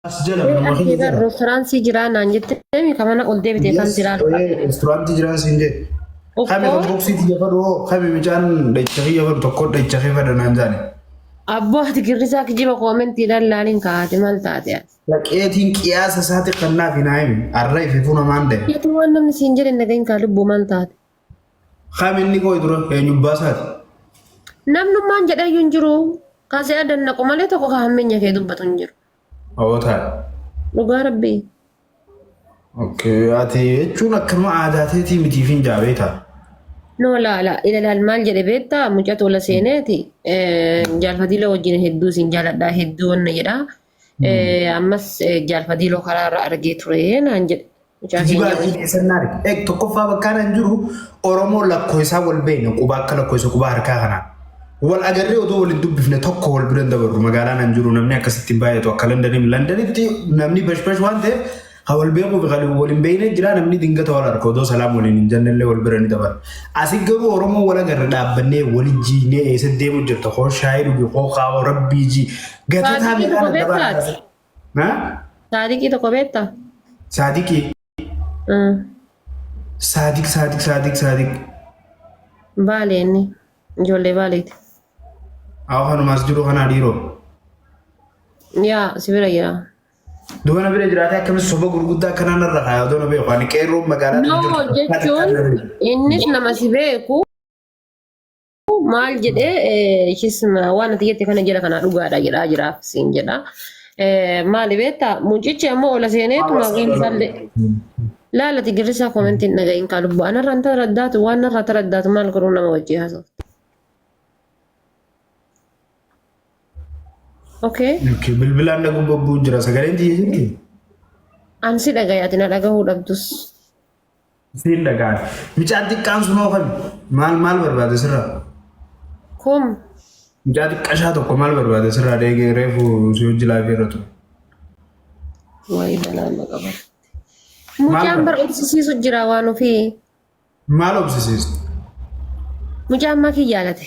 As jala manuma kiyya jala. Referaansii jiraa naan jettee ka mana ol deebite kan Yes, silaa. ee, reesturaantii jiraan siin jedhe. Kami kan boksii tiyya fadhu hoo kami mucaan dhahicha kiyya fadhu tokko dhahicha kee fadha naan jaane. Abboo ati girrisaa kijiba koomentiidhaan laaliin kaa'ate maal taate ati? Dhaqeetiin qiyaasa isaati kannaaf hin himi. Arra ififuu namaan da'e. Ati waan namni siin jedhe nagahin kaa lubbuu maal taate? Kami inni koo dura eenyubbaa isaati. Namnummaan jedhayyuu hin jiru. Kaasee adannaqu malee tokko ka hammeenya kee dubbatu hin jiru. Hawoo taate. Dhugaa rabbii. Okay, ati jechuun akkanuma aadaa teetii mitiif hin jaa beektaa? No laala ilalaal maal jedhe beektaa mucaa tola seeneeti jaalfatiiloo wajjin hedduu isin jaaladhaa hedduu wanna jedha. Ammas jaalfatiiloo karaa irra argee ture naan jedhe. Mucaa Kijibaa keenya fi eessan naari. Eeg tokkoffaa bakkaan hin jiru Oromoo lakkoofsaa wal beekna quba akka lakkoofsa quba harkaa kanaa. Wal agarree odoo wal hin dubbifne tokko wal bira hin dabarru magaalaan hin jiru namni akkasitti hin baay'atu akka Londoniin Londonitti namni bashbash waan ta'eef kan wal beekuu fi kan wal hin beekne jira namni dingata wal harka odoo salaam waliin hin jennellee wal bira ni dabarra. Asi garuu Oromoo wal agarra dhaabbannee wal jiinee eessa deemu jirta koo shaayii dhugi koo kaawoo rabbii jii gatataa Saadiqii tokko meeqaan adda beektaa ati? baasa. Saadiqii tokko beektaa? Saadiqii. Saadiq saadiq saadiq saadiq. Baalee inni. Ijoollee Baaleeti. Awwa kanumaas jiru kanaa dhiiroo. Yaa si bira jira. Dubana bira jiraatee akkamitti soba gurguddaa akkanaa narra kaaya odoo na beeku ani qeerroon magaalaa No jechuun innis nama si beeku maal jedhee ishis waan ati jette kana jala kanaa dhugaadha jedhaa jiraaf siin jedha. Maali beektaa mucichi ammoo ola seeneetuma waan isaallee laalati girrisaa koomentiin dhaga'iin kaa lubbu anarra hin taraddaatu waan narraa taraddaatu maal godhuu nama wajjii haasofte. Okay. Okay, bilbilaan na gubbabuu jira sagaleen tiyya jirti. An si dhagaya ati na dhagahuu dhabdus. Siin dhagaan. Mucaan xiqqaan sun hoo kami? Maal maal barbaade sirraa? Kum. Mucaa xiqqashaa tokko maal barbaade sirraa deegee reefu si hojii laafii irra ture. Wayi balaa na qabate. Mucaan bar obsisiisu jira waan ofii. Maal obsisiistu? Mucaan makii jaalate.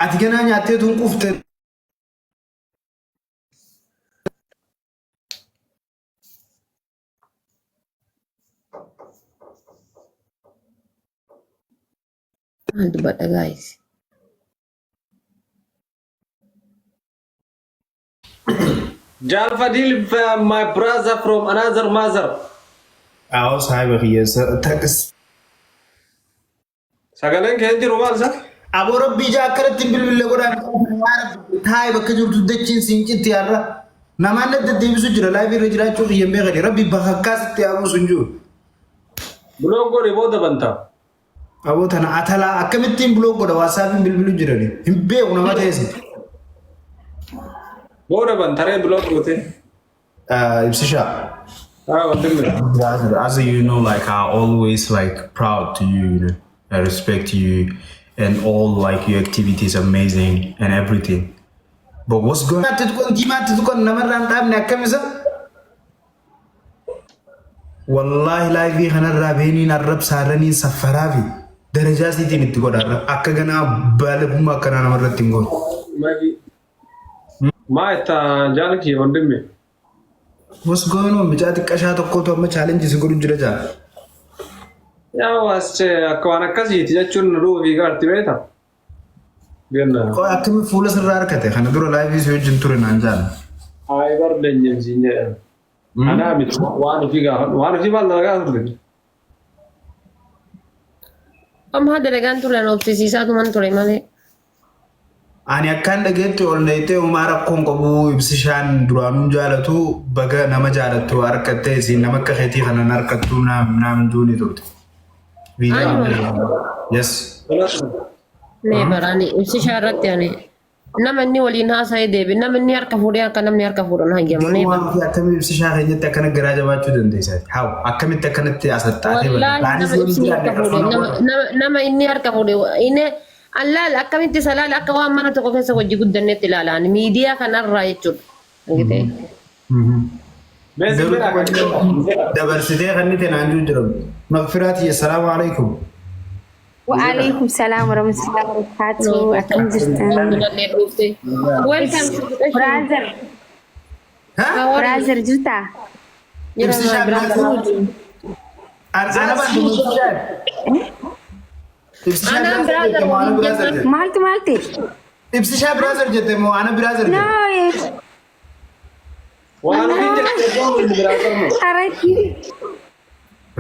Ati ganaa nyaattee tun quufte. Maal dubbadha guys? Jaal Fadil, my brother from another mother. Aawoo saahiba kiyya taqis. Sagaleen kee hin jiru maal isa? Aboo rabbii ijaa akkanatti hin bilbille godhaa yaa rabbi taa'i bakka jirtu dachiin siin citti har'a. Namaan na deddeebisu jira laayivii irra jiraachuu kiyya hin beekani rabbi bakakkaa sitti haa buusu hin jiru. Block godhi booda banta. Aboo tana atalaa akkamittiin block godha waatsaapiin bilbilu jirani hin beeku nama ta'es. Booda banta ree block goote. Ibsishaa. Ah, wandimmi. As you know, like I always like proud to you, you know, I respect you and all like your activities amazing and everything. But what's going on? Tuqan diimaatti tuqan namarraa hin dhaabne akkam isa? Wallaahi laayivii kanarraa beeniin arrabsaarraniin saffaraa fi darajaa siitiin itti godha akka ganaa baalagummaa akkanaa namarratti hin goonu. Magi. Maa itta jaal kiyya wandimmi. What's going on? Mucaa xiqqashaa tokkotu amma challenge si godhu jira jaa. Yaa waas akka waan akkasiiti jechuun nu duuba fiigaa arti beekta. Ganna. Qoy akkami fuula sirraa harkate kana dura live si wajjin ture naan jaala. Ayi bar leenjem siin jedhan. Anaa miti waan ofii gaafadhu waan ofii maal dalagaa turte. Amma dalagaan ture an obsisiisaa tuman ture malee. Ani akkaan dhageetti ol nayitee homaa rakkoon qabu ibsishaan duraanuu jaalatu baga nama jaalattu harkattee isiin nama akka keetii kanan harkattuu naam naam duuni turte. Ani Yes. Nee baraani ibsishaa irratti ani nama inni waliin haasa'ee deebi nama inni harka fuudhee akka namni harka fuudhan hayyamu nee Waan ofii akkamii ibsishaa keenyatti akkana garaa jabaachuu dandeessa? Haa akkamitti akkanatti asaxxaatee Wallaahi nama ibsni harka fuudhe nama inni harka fuudhe inni Allaal akkamitti isa laala akka waan mana tokko keessa wajji guddannetti ilaala ani miidiyaa kanarraa jechuudha. Argitee? Mee si bira kan Dabarsitee kan inni naan jiru jira. Magfiraa tiyya salaamu alaikum. Wa'alaikum salam warahmatullahi wabarakatuh. Akkam jirtan? Gudannee dhuftee. Welcome to Brother, Ha? Brother jirtaa? Jira Ibsishaa my brother. brother. Ana bantu ibsishaa. Ibsishaa Anaan brother jette moo ana brother brother jette? Maaltu maal ta'e? Ibsishaa brother jette moo ana brother No, jette? Waan ofii jette inni biraa qabnu. Aratti.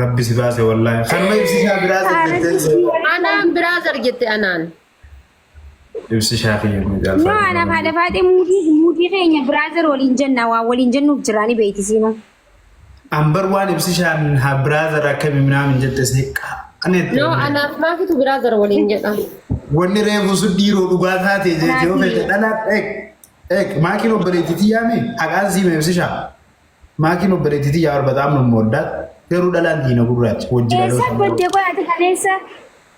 Rabbi si baase wallaahi. Kanuma ibsishaa brother jette. Anaan brother jette anaan. Ibsishaa fi No, anaaf haadha faatee muudii keenya brother waliin jenna waan waliin jennuuf jiraani beektisiima. Ambar waan ibsishaan haa brother akkamii minaamin jette seeqaa. No, anaaf maafitu brother waliin jedha. Wanni reefu sun dhiiroo dhugaa taate jettee yoo fedhe dhala eeg eeg maakiin obboleettiitii yaame haqaan siime ibsishaa. Maakiin obboleettiitii yaa barbaadan mammooddaa garuu dhalaan diina gurraacha wajji Eessa dhaloota. baddee qo'ate kaleessa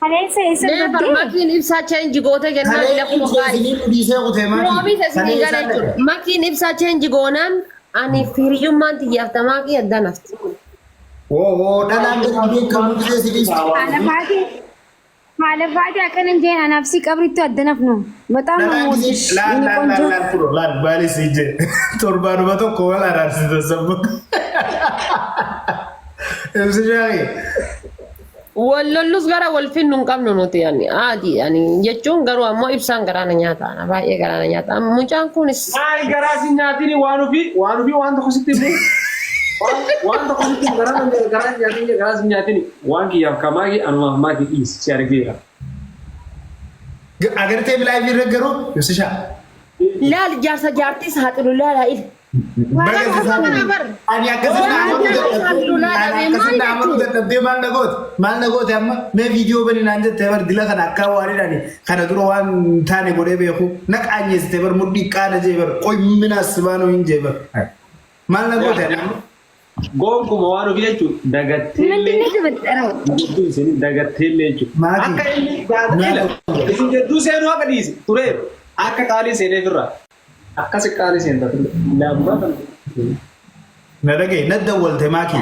kaleessa eessa Never baddee? makiin ibsaa change goote jennaan Kalee lafuma baay'ee. ibsee dhiisee kutee maakiin. Promise isinii Kalee gala isaan jechuudha. dhaqe. Makiin ibsaa change goonaan ani hiriyyummaan xiyyaafta maakii addaan hafti. Woo woo dhalaan gadi beekamu gisee si dhiistu. Haala faatee haala faatee akkana hin jeen anaaf si qabrittu adda nafnu. Baxaam Dhalaan namooti. gisee laal laal laal laal kuro laal baali si jee torbaanuma tokko wal araarsita sabba. Ibsishaa Wal lollus gara wal finnu hin qabnu nuti ani aadi ani jechuun garuu ammoo ibsaan garaana nyaata ana baay'ee garaana nyaata. Mucaan kunis Maali garaa si nyaatini waan ofii waan ofii waan tokko sitti himu. Waan tokko sitti himu garaa garaa si nyaatini garaa si nyaatini waan kiyyaaf kamaaki anumaaf maaki dhiisi si argeera. Agartee live irra garuu ibsishaa. Laal jaarsa jaartii saaxilu laalaa il. Baga Ani akkasitti amanuu dadhabdee ani akkasitti amanuu dadhabdee maal na goote maal na goote amma mee viidiyoo bani naan jettee bar dila kana akka waan jedhani kana dura waan hin taane godhee beeku na qaanyeessite bar mudhii qaana jee bar qoy minaas baanuu hin jee bar maal na goote ani amma. Gonkumaa waan ofii jechuun dagatteellee ምንድን ነው የተፈጠረው? gidduu isin dagatteellee jechuudha. Maati. Akka inni gaazexeela isin gidduu seenuu akka dhiise turee akka qaalii seeneef irraa akkasi qaalii seenta ture lammaa kan. Na dhagaye na dawwalte maaki.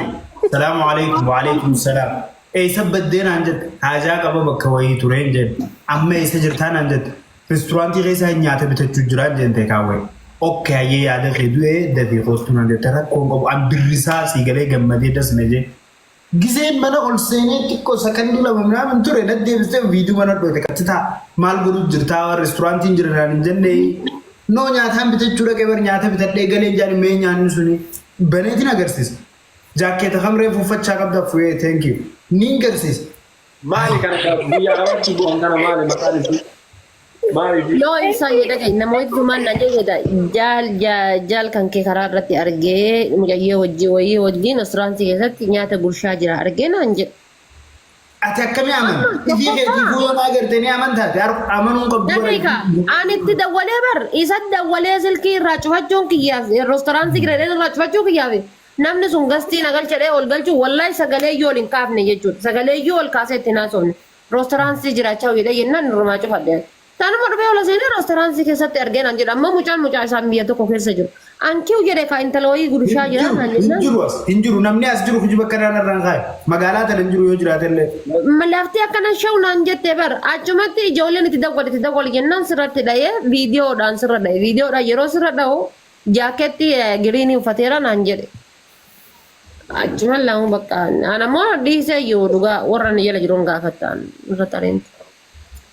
Salaamu alaikum wa alaikum salaam. Eessa baddee naan jette haajaa qaba bakka wayii ture hin jenne amma eessa jirtaa naan jette reesturaantii keessa nyaata bitachuu jiraan jette kaawwee. Okay hayyee yaada kee du'ee dafii koostu naan jette rakkoon qabu an birrisaa sii galee gammadee dasna jee. Giseen mana ol seenee xiqqoo sakandii lama minaamin ture na deebistee viidiyoo mana dhoote qaxitaa maal godhuu jirtaa reesturaantiin jira naan hin jenne noo nyaataan bitachuu dhaqee bar nyaata bitadhee galee jaan mee nyaanni suni baneetiin agarsiisa. Jaakkeeta kam reefu uffachaa qabda fu'ee thank you. Niin garsiisa. Maali kana guyyaa lamatti bu'an kana maali maqaan isii? Maali? Yoo ibsaa jedha namoonni tumaan na jedha jaal jaal kan kee karaa irratti argee mucayyoo wajjin wayii wajjin reesturaantii keessatti nyaata gurshaa jira argee naan jedha. Ati akkamii amanta? Ifii keetii fuuyoo naa gartee ni amantaate amanuun qabdu. Daqiiqa ani itti dawwalee bar isa dawwalee silkii irraa cufachuun kiyyaaf reesturaantii gireedeen irraa cufachuu kiyyaaf namni sun gastii na galchadhee ol galchuu wallahi sagalee iyyuu ol hin kaafne jechuudha. Sagalee iyyuu ol kaasee itti naasofne reesturaantii jiraachaa hojii jennaan irrumaa cufadhe. Tanuma dhufee ol seenee reesturaantii keessatti argee naan jedha. Amma mucaan mucaa isaan biyya tokko keessa jiru. Ankiw jedhe kaa intala wayii gurshaa jira naan Hin jennaan. jiru as hin jiru namni as jiru kijiba kanaan irraan kaaye magaalaa tana hin jiru yoo jiraate illee. Lafti akkana shaw naan jette bar achumatti ijoolleen itti dawwal itti dawwal jennaan sirratti dha'ee viidiyoodhaan sirra dha'e viidiyoodhaan yeroo sirra dha'u jaaketti green uffateera naan jedhe. Achuman lamu bakka ana ammoo dhiisee iyyuu dhugaa warra inni jala jiruun gaafattaan irra xareenti.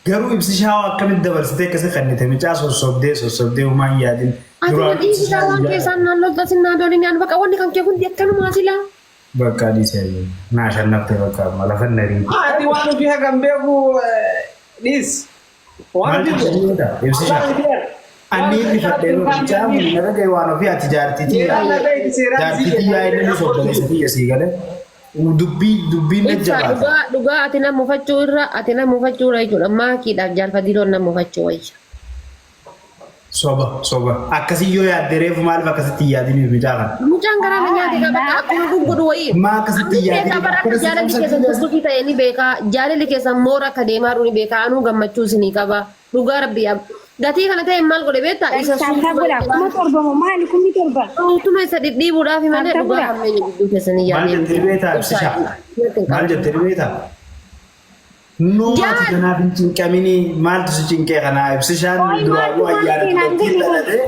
Garuu ibsishaa akkamitti dabarsitee akkasii kannite mucaa sossobdee sossobdee humaan yaadin. Ati dhiisisaa waan keessaan naan lolta sinnaa dooniin naan bakka wanni kan kee hundi akkanumaa silaa. Bakka dhiisee naa shannaftee bakka amma lafa narii. Ati waan ofii hagam beeku dhiis. Waan Maal ofii jettee beektaa? Ibsishaa. Anni inni fadhee mucaa mun na dhagaye waan ofii ati jaartitii Seeraan na gahe seeraan jaartitii yaa inni sobboleessa kiyya sii galee. Dubbii dubbiin na Ibsaa jabaata. dhugaa dhugaa ati na mufachuu irra ati na mufachuu irra jechuudha maakiidhaaf jaalfadiiloon na mufachuu wayya. Soba soba akkasii yoo yaadde reefu maaliif akkasitti hin yaadiniif mucaa kana? Mucaan garaa na nyaate qaba akkuma guggudu wayii. Maa akkasitti hin Beekaa yaadiniif bara akka jaalalli keessan tuffii ta'e ni beekaa jaalalli keessan moora akka deemaa jiru ni beekaa anuu gammachuu isinii qaba dhugaa rabbi yaa gatii kana ta'e maal godhe beektaa isa Saantaa godha 7,000 moo maali 7,000? suutuma isa dhidhiibuudhaaf malee Saantaa dhugaa godha. hammeenya gidduu keessanii Maal yaadee jettee beektaa ibsishaa? Maal jettee beektaa? Noo ati Jaal! kanaaf hin cinqaminii maaltu si cinqee kanaa ibsishaan Oi, duraanuu maaltu maal ayyaana keenaan dubartii jennu? dhalatee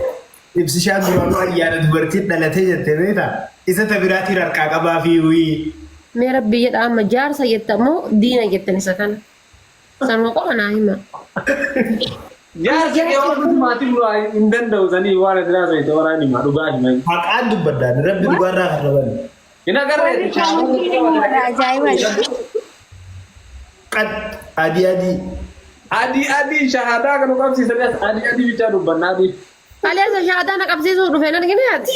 Ibsishaan duraanuu ayyaana dubartiin dhalatee jette beektaa? Isa ta biraatiin harkaa qabaa fi wii. Mee rabbii jedha amma jaarsa jetta moo diina jettan isa kana? Sanuma qofa naa hima. Jaarsi kee waan maatiin duraa hin danda'u sanii waan ati haasofte waraan hima dhugaa hima. Haqaan dubbadhaan rabbi dhugaarraa kan raban. Hin agarree Warri kaamantii warra ajaa'ibaati. Qad adii adii. Adii adii shahadaa kan qabsiisan as adii adii bichaa dubbanna adii. Kaleessa shaadaa na qabsiisuu dhufe hin argine ati.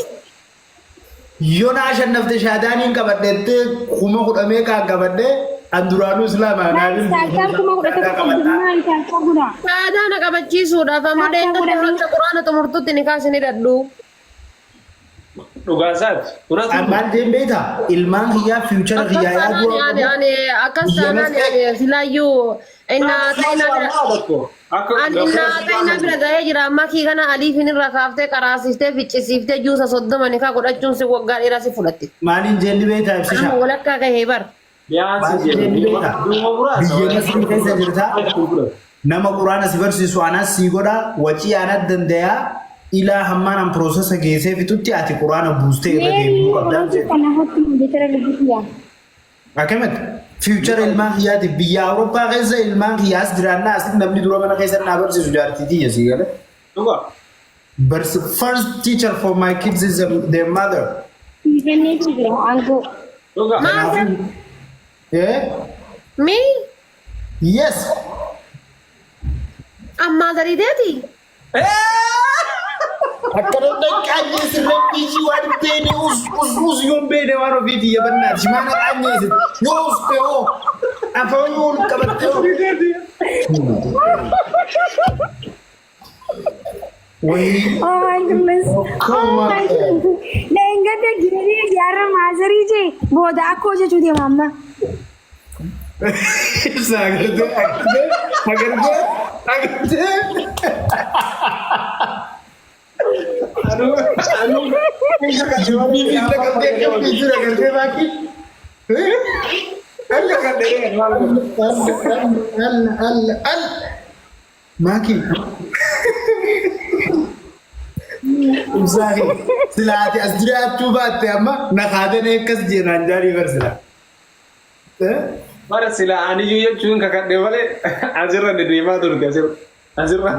Yoo na ashannafte shaadaaniin qabadhettee 10,000 meeqaan qabadhee an duraanuu islaamaa Maal tap tap 11,000 qabdu maal tap tap godhaa. Shaadaa na qabachiisuudhaaf ammoo Tap tap dheengadda godhanii. hanga quraana xumurtutti ni kaasin hidhadhu. Dhugaa isaati. An maal jeen beektaa? Ilmaan kiyyaa future Akkas kiyyaa yaaduu taanaan ani qabu. ani akkas Biyya taanaan masqee. ani silaayyuu innaa ta'inaa bira ani innaa ta'inaa bira gahee jira amma kii kana aliifin irraa kaaftee qaraasiftee ficcisiiftee juusa 30 nikaa godhachuun si waggaa dheeraa si fudhatti. Maaliin jeenni beektaa Amma ibsishaa? walakkaa gahee bar. Maal jeenni beektaa? Biyya masrii keessa jirtaa? Nama quraana si barsiisu anas sii godha wacii anat dandayaa ilaa hammaan an processa geessee fixutti ati quraana buustee irra deebi'uu qabdaa Meerii jedhe. kana hatti moderator lubbu Akkamitti? Future ilmaan kiyyaatiif biyya Awurooppaa keessa ilmaan kiyya as jiraannaa asitti namni dura mana keessa naa barsiisu jaartii tiyya sii gale. Dhugaa. Barsi first teacher for my kids is their mother. Kenneetu jira aangoo. Dhugaa. Maal Kanaafuu eh Mi yes. ammaa zariiteeti. Akka namni qaanyeessi rabbi ishii waan hin beekne us us us yoo hin beekne waan ofiiti yabannaati. Shimaana qaanyeessi yoo uste hoo afaan yoo ol qabatte hoo. Wayii. Oh my goodness. Come Oh on. my goodness. Leengadda jireenya jaarra maazarii jee booda akkoo jechuu deema amma. Ibsa agartee agartee agartee agartee. Dubbii fi naqamtee qabdee jira agartee baakii. Alla alla alla alla. Maakii. Ibsaa kee silaati as jiraachuu baatte amma na kaatanii akkas jeenaan jaarii bar sila. Bara sila aniyyuu jechuun kakadhe malee asirra dedeemaa turte asirra. Asirra.